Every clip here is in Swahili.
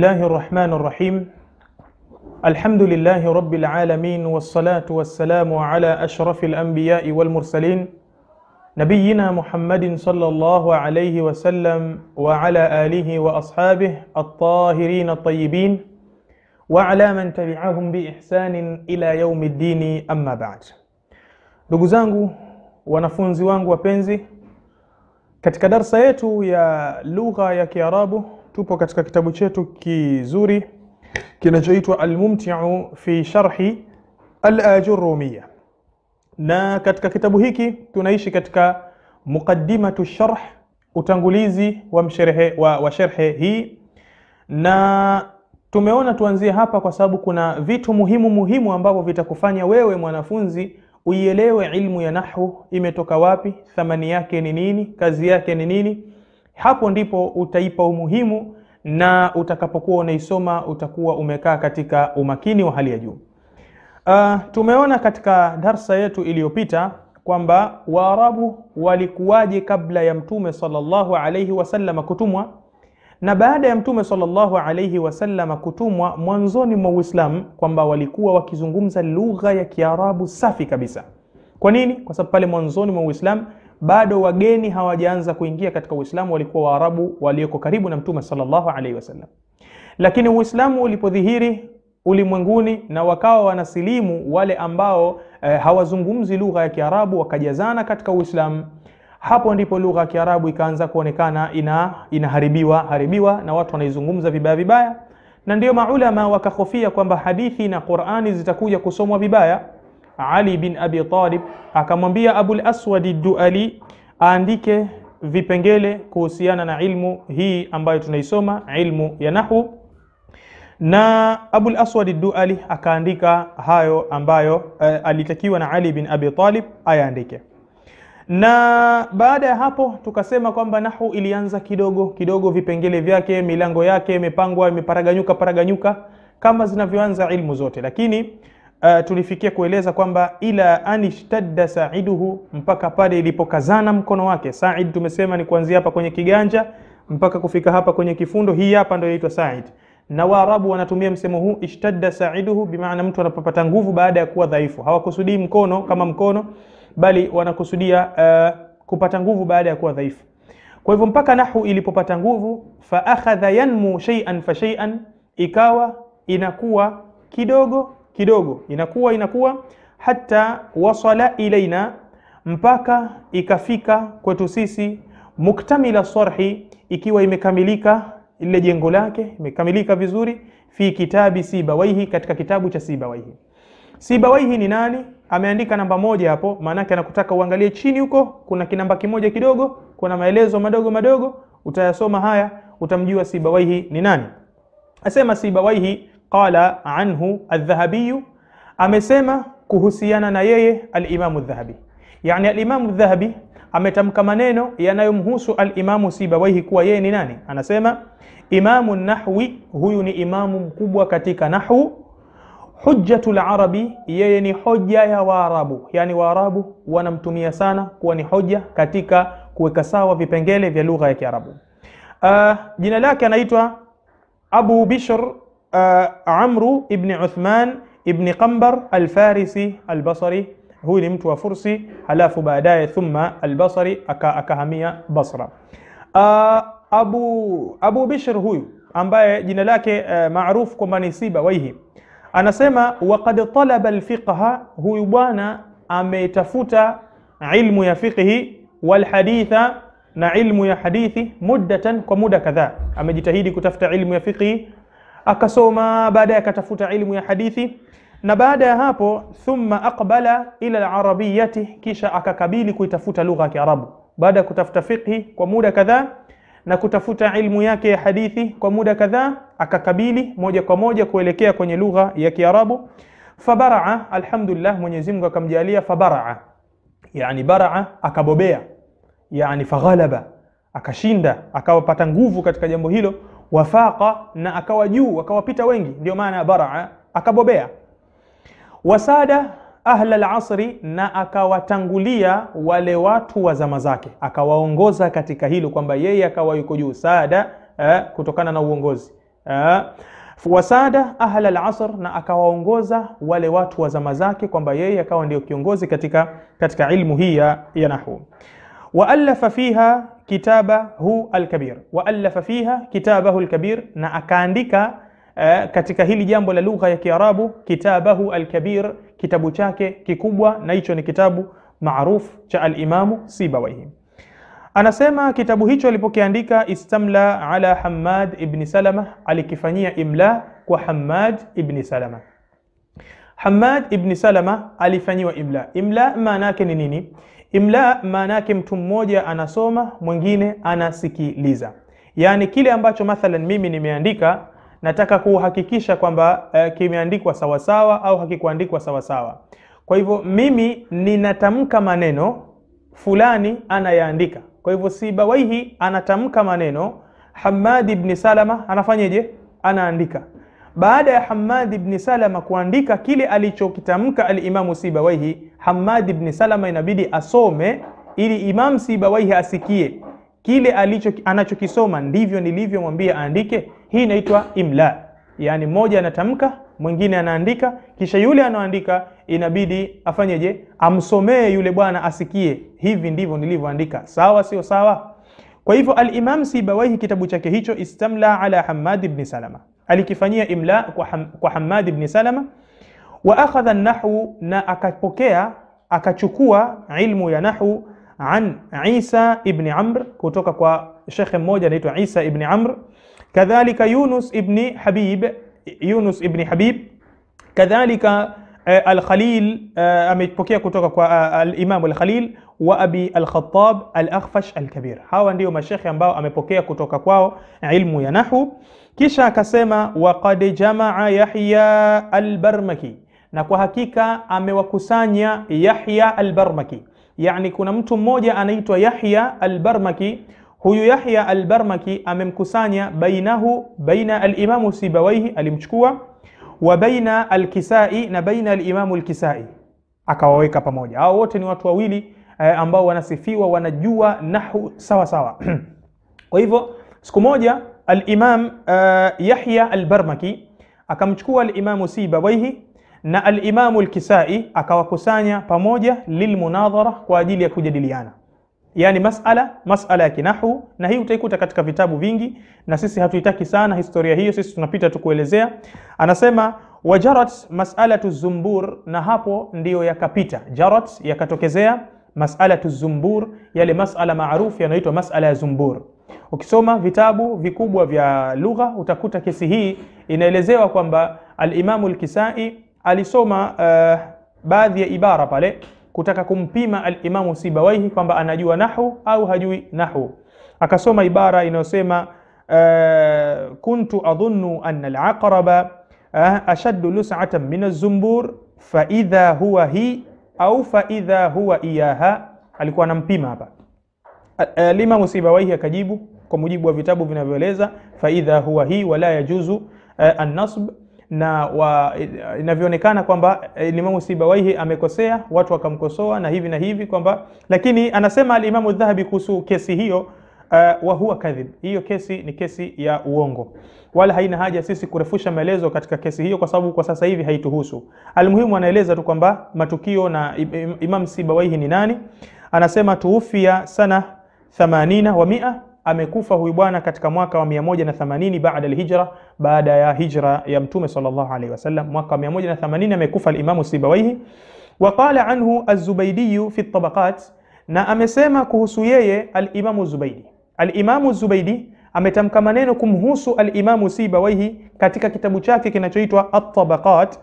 الله الرحمن الرحيم. الحمد لله رب العالمين، والصلاة والسلام على أشرف الأنبياء والمرسلين، نبينا محمد صلى الله عليه وسلم وعلى آله وأصحابه الطاهرين الطيبين وعلى من تبعهم بإحسان إلى يوم الدين. أما بعد. Ndugu zangu, wanafunzi wangu wapenzi, katika darsa yetu ya lugha ya Kiarabu tupo katika kitabu chetu kizuri kinachoitwa Al-Mumti'u fi Sharhi Al-Ajurumiyya, na katika kitabu hiki tunaishi katika muqaddimatu sharh, utangulizi wa msherehe wa sharhe hii, na tumeona tuanzie hapa kwa sababu kuna vitu muhimu muhimu ambavyo vitakufanya wewe mwanafunzi uielewe ilmu ya nahwu imetoka wapi, thamani yake ni nini, kazi yake ni nini. Hapo ndipo utaipa umuhimu, na utakapokuwa unaisoma utakuwa umekaa katika umakini wa hali ya juu. Tumeona katika darsa yetu iliyopita kwamba Waarabu walikuwaje kabla ya Mtume sallallahu alayhi wasallam kutumwa, na baada ya Mtume sallallahu alayhi wasallam kutumwa mwanzoni mwa Uislamu, kwamba walikuwa wakizungumza lugha ya Kiarabu safi kabisa. Kwa nini? Kwa sababu pale mwanzoni mwa Uislamu bado wageni hawajaanza kuingia katika Uislamu, walikuwa Waarabu walioko karibu na Mtume sallallahu alayhi wasallam. Lakini Uislamu ulipodhihiri ulimwenguni na wakawa wanasilimu wale ambao hawazungumzi lugha ya Kiarabu, wakajazana katika Uislamu, hapo ndipo lugha ya Kiarabu ikaanza kuonekana inaharibiwa haribiwa na watu wanaizungumza vibaya vibaya, na ndio maulama wakahofia kwamba hadithi na Qur'ani zitakuja kusomwa vibaya. Ali bin Abi Talib akamwambia Abul Aswad Duali aandike vipengele kuhusiana na ilmu hii ambayo tunaisoma, ilmu ya nahwu, na Abul Aswad Duali akaandika hayo ambayo alitakiwa na Ali bin Abi Talib ayaandike. Na baada ya hapo tukasema kwamba nahwu ilianza kidogo kidogo, vipengele vyake, milango yake imepangwa, imeparaganyuka paraganyuka kama zinavyoanza ilmu zote, lakini tulifikia kueleza kwamba ila anishtadda sa'iduhu, mpaka pale ilipokazana mkono wake. Sa'id tumesema ni kuanzia hapa kwenye kiganja mpaka kufika hapa kwenye kifundo, hii hapa ndio inaitwa sa'id. Na Waarabu wanatumia msemo huu ishtadda sa'iduhu, bimaana mtu anapopata nguvu baada ya kuwa dhaifu. Hawakusudii mkono kama mkono, bali wanakusudia kupata nguvu baada ya kuwa dhaifu. Kwa hivyo mpaka nahwu ilipopata nguvu, fa akhadha yanmu shay'an fa shay'an, ikawa inakuwa kidogo kidogo, inakuwa hata wasala ilaina, mpaka ikafika kwetu sisi, muktamila sarhi, ikiwa imekamilika ile jengo lake, imekamilika vizuri, fi kitabi Sibawaihi, katika kitabu cha Sibawaihi. Sibawaihi ni nani? Ameandika namba 1 hapo, maana anakutaka uangalie chini huko, kuna kinamba kimoja kidogo, kuna maelezo madogo madogo, utayasoma haya, utamjua Sibawaihi ni nani. Asema Sibawaihi qala anhu al-Dhahabi, amesema kuhusiana na yeye al-Imamu al-Dhahabi. Yani al-Imamu al-Dhahabi ametamka maneno yanayomhusu al-Imamu Sibawaihi kuwa yeye ni nani. Anasema Imamu nahwi, huyu ni imamu mkubwa katika nahwu. Hujjatul Arabi, yeye ni hoja ya Waarabu, yani Waarabu wanamtumia sana kuwa ni hoja katika kuweka sawa vipengele vya lugha ya Kiarabu. Jina lake anaitwa Abu Bishr Amru ibn Uthman ibn Qambar al-Farisi al-Basri. Huyu ni mtu wa Fursi, halafu baadaye thumma al-Basri akahamia Basra. Abu Bishr huyu ambaye jina lake maarufu kwamba ni Sibawaihi, anasema waqad talaba al-fiqha, huyu bwana ametafuta ilmu ya fiqhi wal haditha, na ilmu ya hadithi, muddatan, kwa muda kadhaa amejitahidi kutafuta ilmu ya fiqhi, akasoma, baadaye akatafuta ilmu ya hadithi, na baada ya hapo thumma aqbala ila al-arabiyyati, kisha akakabili kuitafuta lugha ya Kiarabu. Baada ya kutafuta fiqhi kwa muda kadhaa na kutafuta ilmu yake ya hadithi kwa muda kadhaa, akakabili moja kwa moja kuelekea kwenye lugha ya Kiarabu. Fabaraa, alhamdulillah, Mwenyezi Mungu akamjalia fabaraa, yani baraa akabobea, yani faghalaba, akashinda, akawapata nguvu katika jambo hilo, wafaqa, na akawa juu, akawapita wengi, ndio maana baraa, akabobea. Wasada ahla al-asri, na akawatangulia wale watu wa zama zake, akawaongoza katika hilo kwamba yeye akawa yuko juu. Sada kutokana na uongozi. Wasada ahla al-asr, na akawaongoza wale watu wa zama zake, kwamba yeye akawa ndio kiongozi katika ilmu hii ya nahwu. Waalafa fiha kitabahu al-kabir, waalafa fiha kitabahu al-kabir, na akaandika katika hili jambo la lugha ya Kiarabu kitabahu al-kabir, kitabu chake kikubwa, na hicho ni kitabu maarufu cha al-Imamu Sibawaihi. Anasema kitabu hicho alipokiandika, istamla ala Hammad ibn Salama, alikifanyia imla kwa Hammad ibn Salama. Hammad ibn Salama alifanyiwa imla. Imla maana yake ni nini? Imla maana yake mtu mmoja anasoma, mwingine anasikiliza. Yani kile ambacho mathalan mimi nimeandika, nataka kuhakikisha kwamba kimeandikwa sawasawa au hakikuandikwa sawasawa. Kwa hivyo mimi ninatamka maneno fulani, anayaandika. Kwa hivyo Sibawaihi anatamka maneno, Hammad ibn Salama anafanyeje? Anaandika. Baada ya Hammad ibn Salama kuandika kile alichokitamka al-Imamu Sibawaihi, Hammad ibn Salama inabidi asome ili Imam Sibawaihi asikie kile anachokisoma ndivyo nilivyomwambia aandike. Hii inaitwa imla. Yani mmoja anatamka, mwingine anaandika, kisha yule anaandika inabidi afanyeje? Amsomee yule bwana asikie, hivi ndivyo nilivyoandika, sawa sio sawa? Kwa hivyo al-Imam Sibawaihi kitabu chake hicho istamla ala Hammad ibn Salama, alikifanyia imla kwa Hammad ibn Salama. Wa akhadha an-nahwu, na akapokea akachukua ilmu ya nahwu an Isa ibn Amr, kutoka kwa shekhe mmoja anaitwa Isa ibn Amr. Kadhalika Yunus ibn Habib, Yunus ibn Habib. Kadhalika Al-Khalil, amepokea kutoka kwa al-Imam Al-Khalil wa Abi Al-Khattab Al-Akhfash Al-Kabir. Hawa ndio mashekhe ambao amepokea kutoka kwao ilmu ya nahwu. Kisha akasema waqad jamaa Yahya Al-Barmaki, na kwa hakika amewakusanya Yahya Al-Barmaki. Yani kuna mtu mmoja anaitwa Yahya Al-Barmaki. Huyu Yahya Al-Barmaki amemkusanya bainahu, baina al-Imamu Sibawaihi alimchukua, wa baina al-Kisai, na baina al-Imamu al-Kisai, akawaweka pamoja. Hao wote ni watu wawili ambao wanasifiwa wanajua nahwu sawa sawa. Kwa hivyo siku moja al-Imam Yahya Al-Barmaki akamchukua al-Imamu Sibawaihi na al-Imamu al-Kisai akawakusanya pamoja lilmunadhara, kwa ajili ya kujadiliana, yani masala ya kinahu. Na hii utaikuta katika vitabu vingi, na sisi hatuitaki sana historia hiyo, sisi tunapita tu kuelezea. Anasema wajarat mas'alatu zumbur, na hapo ndiyo yakapita, jarat yakatokezea mas'alatu zumbur, yale mas'ala maarufu yanaitwa mas'ala ya zumbur. Ukisoma vitabu vikubwa vya lugha utakuta kesi hii inaelezewa kwamba al-Imamu al-Kisai alisoma baadhi ya ibara pale kutaka kumpima al-Imamu Sibawaihi kwamba anajua nahwu au hajui nahwu. Akasoma ibara inayosema kuntu adhunnu anna al-aqraba ashaddu lus'atan min az-zumbur fa idha huwa hi au fa idha huwa iyaha. Alikuwa anampima hapa. Al-Imamu Sibawaihi akajibu kwa mujibu wa vitabu vinavyoeleza fa idha huwa hi wala yajuzu an-nasb, na inavyoonekana kwamba Imamu Sibawaihi amekosea, watu wakamkosoa na hivi na hivi kwamba, lakini anasema al-Imamu Dhahabi kuhusu kesi hiyo wa huwa kadhib, hiyo kesi ni kesi ya uongo, wala haina haja sisi kurefusha maelezo katika kesi hiyo kwa sababu kwa sasa hivi haituhusu. Almuhimu anaeleza tu kwamba matukio na Imam Sibawaihi ni nani. Anasema tuufia sana 80 wa 100, amekufa huyu bwana katika mwaka wa 180 baada al-hijra, baada ya hijra ya Mtume sallallahu alaihi wasallam, mwaka wa 180 amekufa al-Imam Sibawaihi. Waqala anhu az-Zubaydi fi at-Tabaqat, na amesema kuhusu yeye al-Imam Zubaydi. Al-Imam Zubaydi ametamka maneno kumhusu al-Imam Sibawaihi katika kitabu chake kinachoitwa At-Tabaqat.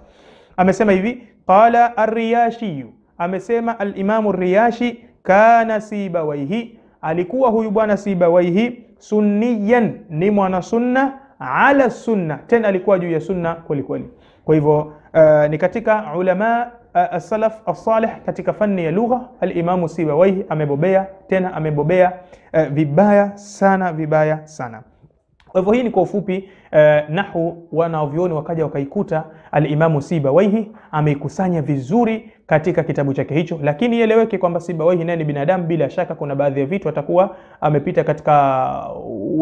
Amesema hivi, qala ar-Riyashi, amesema al-Imam ar-Riyashi, kana Sibawaihi, alikuwa huyu bwana Sibawaihi sunniyan, ni mwana sunna, ala sunna, tena alikuwa juu ya sunna kweli kweli. Kwa hivyo ni katika ulama as-salaf as-salih katika fani ya lugha, al-Imam Sibawaihi amebobea, tena amebobea vibaya sana, vibaya sana. Kwa hivyo hii ni kwa ufupi nahwu. Wanavyuoni wakaja wakaikuta al-Imamu Sibawaihi ameikusanya vizuri katika kitabu chake hicho, lakini ieleweke kwamba Sibawaihi naye ni binadamu, bila shaka kuna baadhi ya vitu atakuwa amepita katika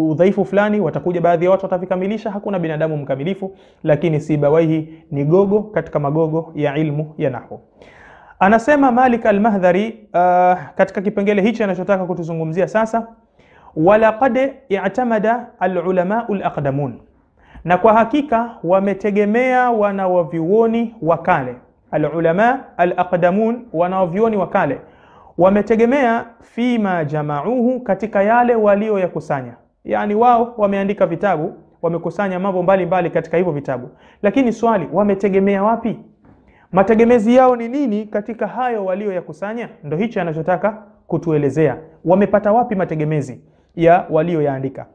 udhaifu fulani, watakuja baadhi ya watu watavikamilisha. Hakuna binadamu mkamilifu, lakini Sibawaihi ni gogo katika magogo ya ilmu ya nahwu. Anasema Malik al-Mahdhari katika kipengele hichi anachotaka kutuzungumzia sasa, walaqad i'tamada al-ulama al-aqdamun, na kwa hakika wametegemea wanawavyuoni wa kale. Al-ulama al-aqdamun, wanawavyuoni wa kale wametegemea fima jamauhu, katika yale walioyakusanya. Yani wao wameandika vitabu, wamekusanya mambo mbalimbali katika hivyo vitabu, lakini swali, wametegemea wapi? Mategemezi yao ni nini katika hayo walioyakusanya? Ndio hicho anachotaka kutuelezea, wamepata wapi mategemezi ya walioyaandika.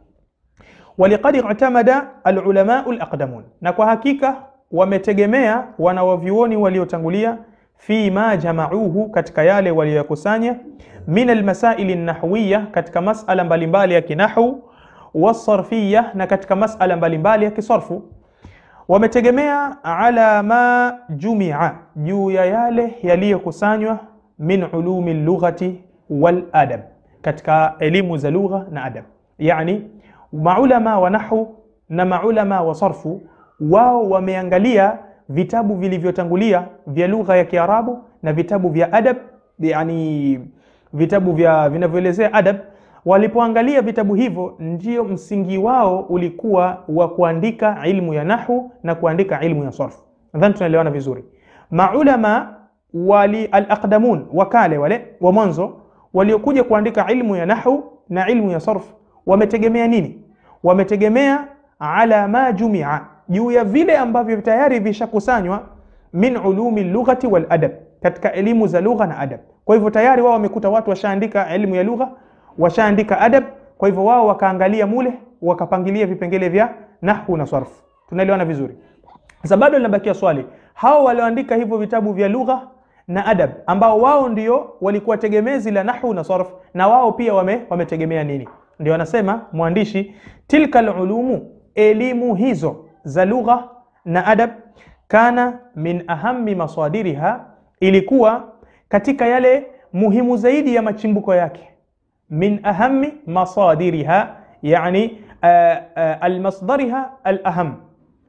Waliqad i'tamada alulama alaqdamun, na kwa hakika wametegemea wanawavyuoni waliotangulia, fi ma jamauhu, katika yale walioyakusanya, min almasaili nahwiya, katika masala mbalimbali ya kinahu, wasarfiya, na katika masala mbalimbali ya kisarfu. Wametegemea ala ma jumia, juu ya yale yaliyokusanywa, min ulumi lughati wal adab, katika elimu za lugha na adab. Yani maulama wa nahwu na maulama wa sarfu wao wameangalia vitabu vilivyotangulia vya lugha ya Kiarabu na vitabu vya adab, yani vitabu vya vinavyoelezea adab. Walipoangalia vitabu hivyo, ndio msingi wao ulikuwa wa kuandika ilmu ya nahwu na kuandika ilmu ya sarfu. Nadhani tunaelewana vizuri. Maulama wali al-aqdamun wakale wale wa mwanzo waliokuja kuandika ilmu ya nahwu na ilmu ya sarf wametegemea nini? Wametegemea ala ma jumia, juu ya vile ambavyo tayari vishakusanywa, min ulumi lughati wal adab, katika elimu za lugha na adab. Kwa hivyo tayari wao wamekuta watu washaandika elimu ya lugha, washaandika adab, kwa hivyo wao wakaangalia mule, wakapangilia vipengele vya nahwu na sarf. Tunaelewana vizuri? Sasa bado linabakia swali, hao walioandika hivyo vitabu vya lugha na adab, ambao wao ndio walikuwa tegemezi la nahwu na sarf, na wao pia wametegemea nini? Ndio anasema mwandishi, tilka alulumu, elimu hizo za lugha na adab, kana min ahammi masadiriha, ilikuwa katika yale muhimu zaidi ya machimbuko yake. Min ahammi masadiriha, yani almasdariha alaham,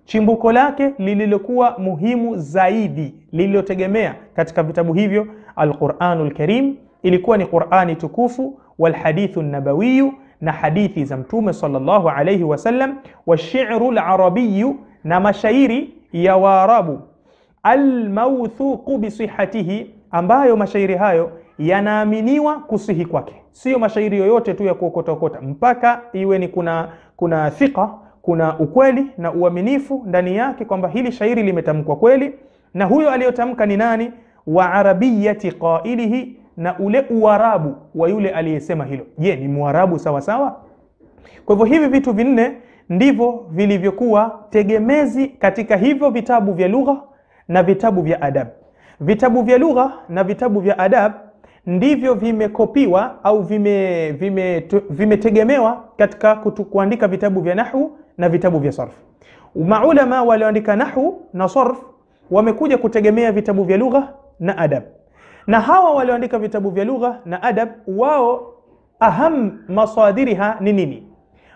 chimbuko lake lililokuwa muhimu zaidi lililotegemea katika vitabu hivyo, Alquranul Karim, ilikuwa ni Qurani tukufu, walhadithu nabawiyu, na hadithi za Mtume sallallahu alayhi wasallam, washi'ru alarabiyu, na mashairi ya Waarabu, almawthuqu bisihhatihi, ambayo mashairi hayo yanaaminiwa kusihi kwake. Sio mashairi yoyote tu ya kuokota okota, mpaka iwe ni kuna thika, kuna ukweli na uaminifu ndani yake kwamba hili shairi limetamkwa kweli, na huyo aliyotamka ni nani, wa arabiyati qailihi, na ule uarabu wa yule aliyesema hilo. Je, ni muarabu sawa sawa? Kwa hivyo hivi vitu vinne ndivyo vilivyokuwa tegemezi katika hivyo vitabu vya lugha na vitabu vya adab. Vitabu vya lugha na vitabu vya adab ndivyo vimekopiwa au vimetegemewa katika kuandika vitabu vya nahwu na vitabu vya sarf. Maulama walioandika nahwu na sarf wamekuja kutegemea vitabu vya lugha na adab, na hawa walioandika vitabu vya lugha na adab wao aham masadiriha ni nini?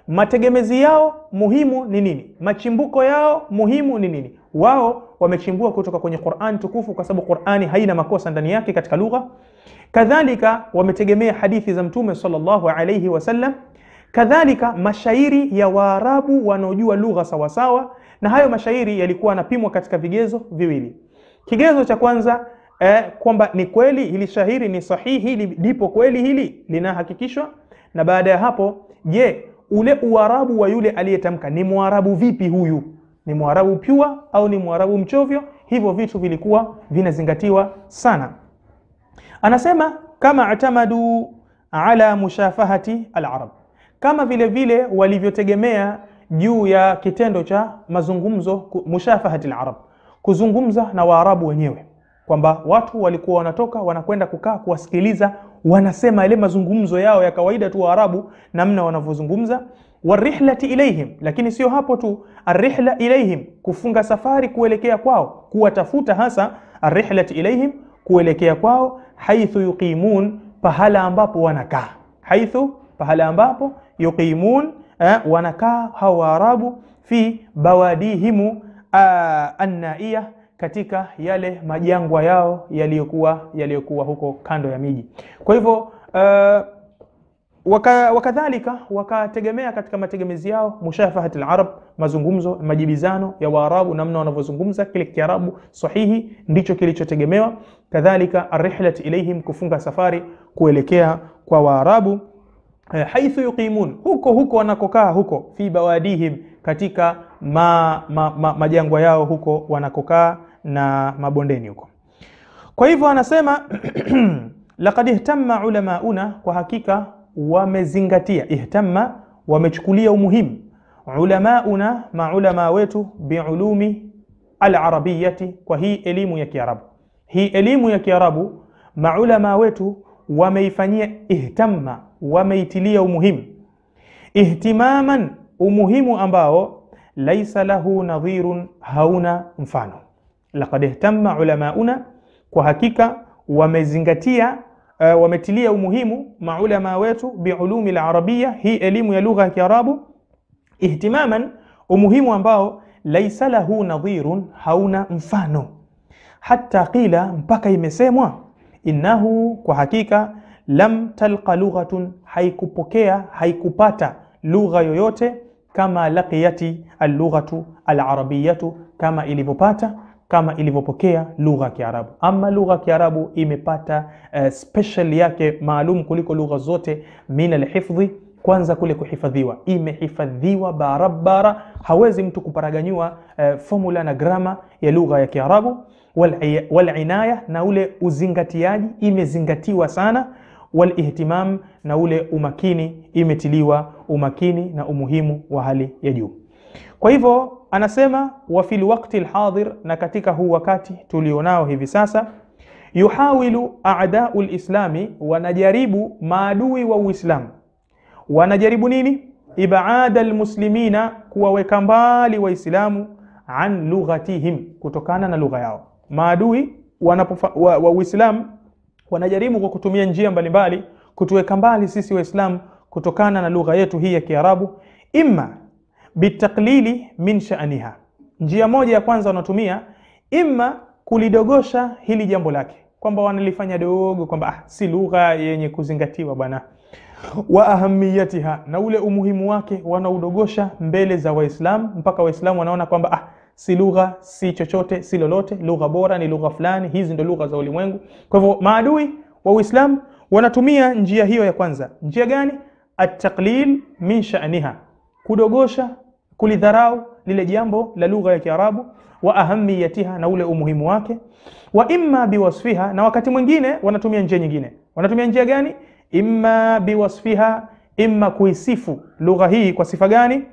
Mategemezi yao muhimu ni nini? Machimbuko yao muhimu ni nini? Wao wamechimbua kutoka kwenye Qur'an tukufu, kwa sababu Qur'ani haina makosa ndani yake katika lugha. Kadhalika wametegemea hadithi za Mtume sallallahu alayhi wasallam, kadhalika mashairi ya Waarabu wanaojua lugha sawasawa, na hayo mashairi yalikuwa yanapimwa katika vigezo viwili. Kigezo cha kwanza kwamba ni kweli hili shairi ni sahihi, lipo kweli hili linahakikishwa, na baada ya hapo, je, ule Uarabu wa yule aliyetamka ni Mwarabu vipi huyu? Ni Mwarabu pure au ni Mwarabu mchovyo? Hivyo vitu vilikuwa vinazingatiwa sana. Anasema kama atamadu ala mushafahati al-arab, kama vile vile walivyotegemea juu ya kitendo cha mazungumzo, mushafahati al-arab, kuzungumza na Waarabu wenyewe. kwamba watu walikuwa wanatoka wanakwenda kukaa kuwasikiliza wanasema ile mazungumzo yao ya kawaida tu Waarabu namna wanavyozungumza. Warihlati ilaihim, lakini sio hapo tu, arrihla ilaihim, kufunga safari kuelekea kwao, kuwatafuta hasa, arrihlati ilaihim, kuelekea kwao, haithu yuqimun, pahala ambapo wanakaa, haithu, pahala ambapo yuqimun, wanakaa hao Waarabu, fi bawadihimu annaiya, katika yale majangwa yao yaliyokuwa huko kando ya miji. Kwa hivyo wakadhalika wakategemea katika mategemezi yao mushafahat al-arab, mazungumzo, majibizano ya Waarabu namna wanavyozungumza kile Kiarabu sahihi ndicho kilichotegemewa. Kadhalika arihlat ilaihim, kufunga safari kuelekea kwa Waarabu, haithu yuqimun, huko huko wanakokaa huko, fi bawadihim, katika majangwa yao huko wanakokaa na mabondeni huko. Kwa hivyo anasema laqad ihtamma ulamauna, kwa hakika wamezingatia, ihtamma, wamechukulia umuhimu, ulamauna, maulama wetu, biulumi alarabiyati, kwa hii elimu ya Kiarabu. Hii elimu ya Kiarabu maulama wetu wameifanyia ihtamma, wameitilia umuhimu, ihtimaman, umuhimu ambao laisa lahu nadhirun, hauna mfano. Laqad ihtamma ulamauna, kwa hakika wamezingatia, wametilia umuhimu maulama wetu biulumi alarabia, hii elimu ya lugha ya Kiarabu, ihtimaman, umuhimu ambao laisa lahu nadhirun, hauna mfano. Hatta qila, mpaka imesemwa, innahu, kwa hakika, lam talqa lughatun, haikupokea, haikupata lugha yoyote, kama laqiyati al-lughatu al-arabiyatu, kama ilivyopata, kama ilivyopokea lugha ya Kiarabu. Ama lugha ya Kiarabu imepata special yake maalum kuliko lugha zote, min al-hifdhi, kwanza kule kuhifadhiwa, imehifadhiwa barabara, hawezi mtu kuparaganyua formula na grama ya lugha ya Kiarabu. Wal-inaya, na ule uzingatiaji, imezingatiwa sana. Wal-ihtimam, na ule umakini, imetiliwa umakini na umuhimu wa hali ya juu. Kwa hivyo anasema wa fil waqti alhadir, na katika huu wakati tulionao hivi sasa, yuhawilu a'da'u alislami, wanajaribu maadui wa Uislamu, wanajaribu nini? Ibada almuslimina, kuwaweka mbali Waislamu, an lughatihim, kutokana na lugha yao. Maadui wa Uislamu wanajaribu kwa kutumia njia mbalimbali kutuweka mbali sisi Waislamu kutokana na lugha yetu hii ya Kiarabu, imma bitaklili min sha'niha. Njia moja ya kwanza wanatumia, imma kulidogosha hili jambo lake, kwamba wanalifanya dogo, kwamba si lugha yenye kuzingatiwa bwana, wa ahamiyatiha, na ule umuhimu wake wanaudogosha mbele za Waislamu, mpaka Waislamu wanaona kwamba si lugha, si chochote, si lolote, lugha bora ni lugha fulani, hizi ndio lugha za ulimwengu. Kwa hivyo maadui wa Uislamu wanatumia njia hiyo ya kwanza. Njia gani? At-taqlil min sha'niha, kudogosha, kulidharau lile jambo la lugha ya Kiarabu, wa ahamiyatiha, na ule umuhimu wake. Wa imma biwasfiha, na wakati mwingine wanatumia njia nyingine. Wanatumia njia gani? Imma biwasfiha, imma kuisifu lugha hii kwa sifa gani?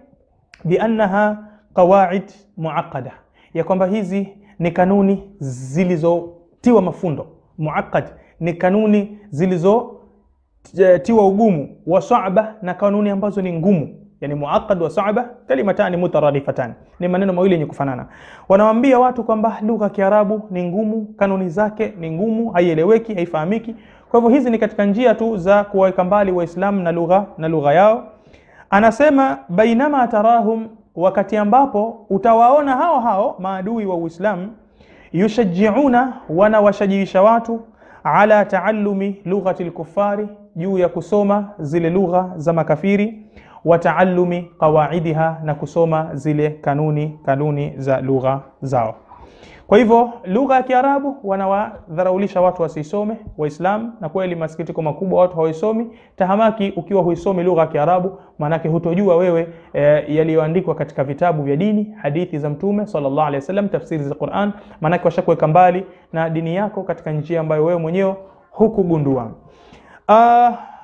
Bi annaha qawaid muaqqada, ya kwamba hizi ni kanuni zilizotiwa mafundo. Muaqqad ni kanuni zilizotiwa ugumu, wa sa'ba, na kanuni ambazo ni ngumu. Yani muaqqad wa sa'ba kalimatani mutaradifatan, ni maneno mawili yenye kufanana. Wanawaambia watu kwamba lugha ya Kiarabu ni ngumu, kanuni zake ni ngumu, haieleweki, haifahamiki. Kwa hivyo hizi ni katika njia tu za kuwaweka mbali Waislamu na lugha yao. Anasema bainama tarahum, wakati ambapo utawaona hao hao maadui wa Uislamu, yushajiuna, wanawashajiisha watu, ala taallumi lughati al-kuffari, juu ya kusoma zile lugha za makafiri, wa taallumi qawaidiha, na kusoma zile kanuni za lugha zao. Kwa hivyo lugha ya Kiarabu wanawadharaulisha watu wasisome Waislamu, na kweli masikitiko makubwa watu hawaisomi. Tahamaki ukiwa huisomi lugha ya Kiarabu, manake hutojua wewe yaliyoandikwa katika vitabu vya dini, hadithi za Mtume sallallahu alaihi wasallam, tafsiri za Qur'an, manake washakuweka mbali na dini yako katika njia ambayo wewe mwenyewe hukugundua.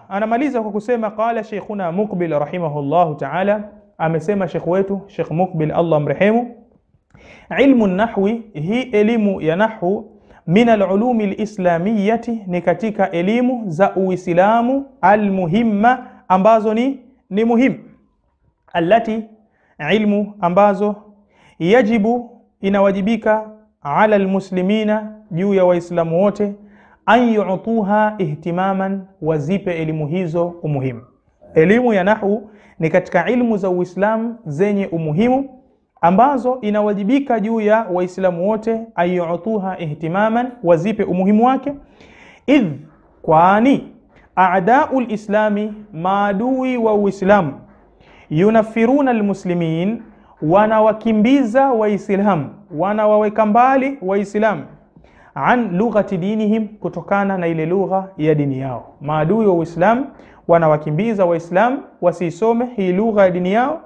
Anamaliza kwa kusema qala Sheikhuna Muqbil rahimahullahu ta'ala, amesema Sheikh wetu Sheikh Muqbil Allah mrehemu, ilmu nahwi, hii elimu ya nahwu, Min alulumi alislamiyati, ni katika elimu za Uislamu, almuhimma, ambazo ni muhimu, allati, ilmu ambazo yajibu, inawajibika, ala almuslimina, juu ya Waislamu wote, an yu'tuha ihtimaman, wazipe elimu hizo umuhimu. Elimu ya nahwu ni katika ilmu za Uislamu zenye umuhimu ambazo inawajibika juu ya Waislamu wote, an yu'tuha ihtimaman, wazipe umuhimu wake. Idh, kwani a'da'ul islami, maadui wa Uislamu, yunafiruna almuslimin, wanawakimbiza Waislamu, wanawaweka mbali Waislamu, an lughati dinihim, kutokana na ile lugha ya dini yao. Maadui wa Uislamu wanawakimbiza Waislamu wasisome hii lugha ya dini yao.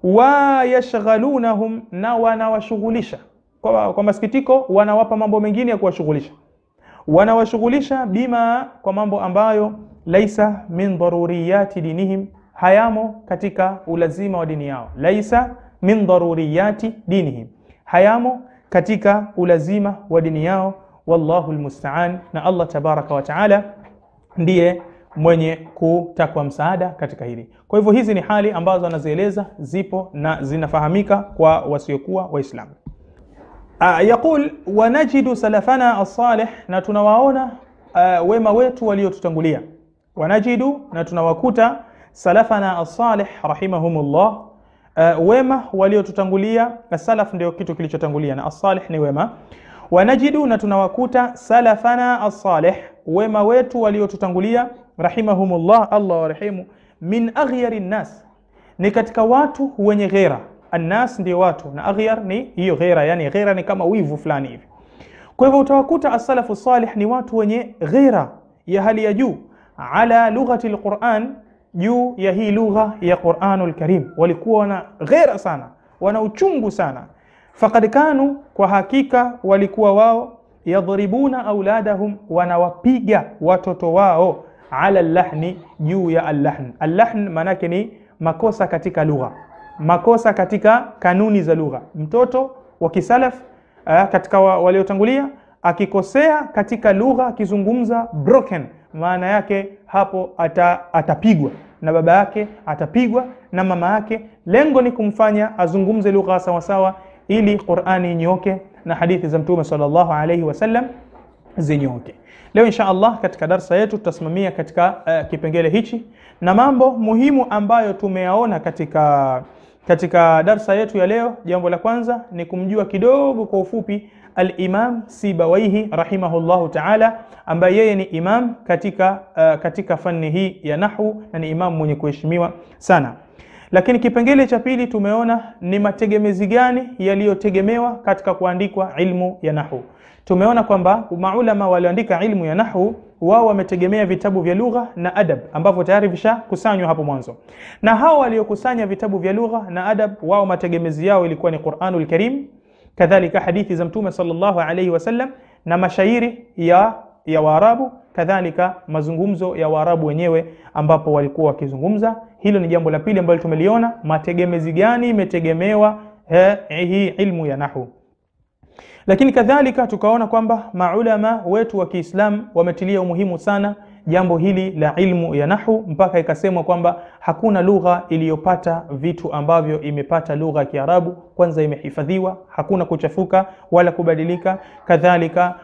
Wa yashghalunahum, na wanawashughulisha kwa masikitiko, wanawapa mambo mengine ya kuwashughulisha, wanawashughulisha bima, kwa mambo ambayo laisa min daruriyati dinihim, hayamo katika ulazima wa dini yao. Laisa min daruriyati dinihim, hayamo katika ulazima wa dini yao. Wallahu almusta'an, na Allah tabaraka wa taala ndiye mwenye kutakwa msaada katika hili. Kwa hivyo hizi ni hali ambazo anazieleza zipo na zinafahamika kwa wasiokuwa Waislamu. Yaqul wanajidu salafana as-salih, na tunawaona wema wetu waliotutangulia. Wanajidu, na tunawakuta salafana as-salih rahimahumullah, wema waliotutangulia. Na salaf ndio kitu kilichotangulia na as-salih ni wema. Wanajidu, na tunawakuta salafana as-salih, wema wetu waliotutangulia, rahimahumullah, Allah warehemu, min aghyari nnas, ni katika watu wenye ghera. Annas ndio watu na aghyar ni hiyo ghera, yani ghera ni kama wivu fulani hivi. Kwa hivyo utawakuta as-salafu salih ni watu wenye ghera ya hali ya juu, ala lughati al-Quran, juu ya hii lugha ya Quranul Karim. Walikuwa wana ghera sana, wana uchungu sana. Faqad kanu, kwa hakika walikuwa wao, yadribuna auladahum, wanawapiga watoto wao, ala allahni, juu ya allahn. Allahn manake ni makosa katika lugha, makosa katika kanuni za lugha. Mtoto wa kisalaf katika waliotangulia akikosea katika lugha, akizungumza broken, maana yake hapo atapigwa na baba yake, atapigwa na mama yake. Lengo ni kumfanya azungumze lugha sawa sawa, ili Qur'ani inyoke na hadithi za Mtume sallallahu alayhi wasallam zinyoke. Leo insha Allah katika darsa yetu tutasimamia katika kipengele hichi na mambo muhimu ambayo tumeyaona katika darsa yetu ya leo. Jambo la kwanza ni kumjua kidogo kwa ufupi al-Imam Sibawaihi rahimahullahu ta'ala, ambaye yeye ni imam katika fani hii ya nahwu na ni imam mwenye kuheshimiwa sana. Lakini kipengele cha pili tumeona ni mategemezi gani yaliyotegemewa katika kuandikwa ilmu ya nahwu. Tumeona kwamba maulama walioandika ilmu ya nahwu wao wametegemea vitabu vya lugha na adab ambavyo tayari vishakusanywa hapo mwanzo. Na hao waliokusanya vitabu vya lugha na adab, wao mategemezi yao ilikuwa ni Qur'anul Karim, kadhalika hadithi za Mtume sallallahu alayhi wasallam na mashairi ya Waarabu, kadhalika mazungumzo ya Waarabu wenyewe ambapo walikuwa wakizungumza. Hilo ni jambo la pili ambalo tumeliona, mategemezi gani imetegemewa hii ilmu ya nahwu. Lakini kadhalika tukaona kwamba maulama wetu wa Kiislamu wametilia umuhimu sana jambo hili la ilmu ya nahwu, mpaka ikasemwa kwamba hakuna lugha iliyopata vitu ambavyo imepata lugha ya Kiarabu. Kwanza imehifadhiwa, hakuna kuchafuka wala kubadilika. Kadhalika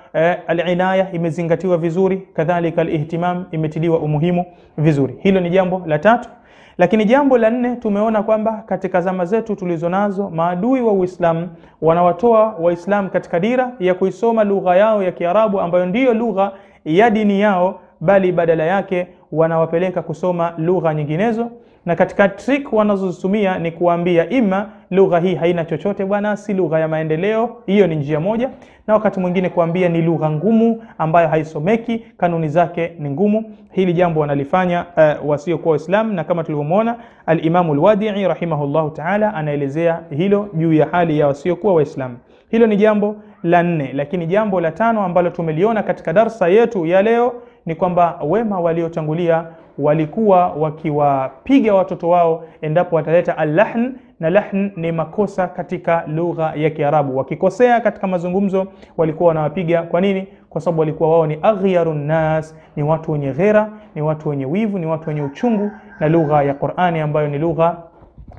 al-inaya imezingatiwa vizuri, kadhalika al-ihtimam imetiliwa umuhimu vizuri. Hilo ni jambo la tatu. Lakini jambo la nne tumeona kwamba katika zama zetu tulizonazo, maadui wa Uislamu wanawatoa Waislamu katika dira ya kuisoma lugha yao ya Kiarabu ambayo ndiyo lugha ya dini yao, bali badala yake wanawapeleka kusoma lugha nyinginezo. Na katika trick wanazozitumia ni kuambia ima lugha hii haina chochote bwana, si lugha ya maendeleo. Hiyo ni njia moja. Na wakati mwingine kuambia ni lugha ngumu ambayo haisomeki, kanuni zake ni ngumu. Hili jambo wanalifanya wasiokuwa Waislamu, na kama tulivyomuona al-Imam al-Wadi'i rahimahullahu ta'ala anaelezea hilo juu ya hali ya wasiokuwa Waislamu. Hilo ni jambo la nne. Lakini jambo la tano ambalo tumeliona katika darsa yetu ya leo ni kwamba wema waliotangulia walikuwa wakiwapiga watoto wao endapo wataleta al-lahn, Na lahn ni makosa katika lugha ya Kiarabu. Wakikosea katika mazungumzo walikuwa wanawapiga. Kwa nini? Kwa sababu walikuwa wao ni aghyarun nas, ni watu wenye ghera, ni watu wenye wivu, ni watu wenye uchungu na lugha ya Qur'ani ambayo ni lugha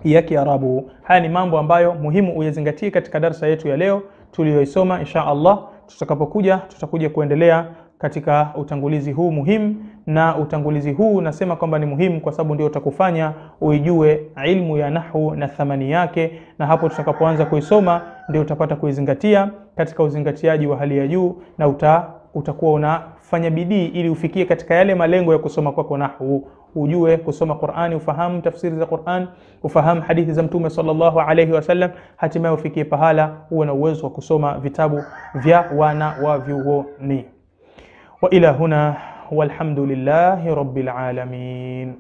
ya Kiarabu. Haya ni mambo ambayo muhimu uyazingatie katika darsa yetu ya leo tuliyoisoma. Insha Allah tutakapokuja tutakuja kuendelea katika utangulizi huu muhimu, na utangulizi huu nasema kwamba ni muhimu kwa sababu ndio utakufanya uijue ilmu ya nahwu na thamani yake, na hapo tutakapoanza kuisoma ndio utapata kuizingatia katika uzingatiaji wa hali ya juu, na utakuwa unafanya bidii ili ufikie katika yale malengo ya kusoma kwako nahwu. Ujue kusoma Qur'ani, ufahamu tafsiri za Qur'an, ufahamu hadithi za Mtume sallallahu alayhi wasallam, hatimaye ufikie pahala uwe na uwezo wa kusoma vitabu vya wana wa vyuoni. Wa ila huna walhamdulillahi rabbil alamin.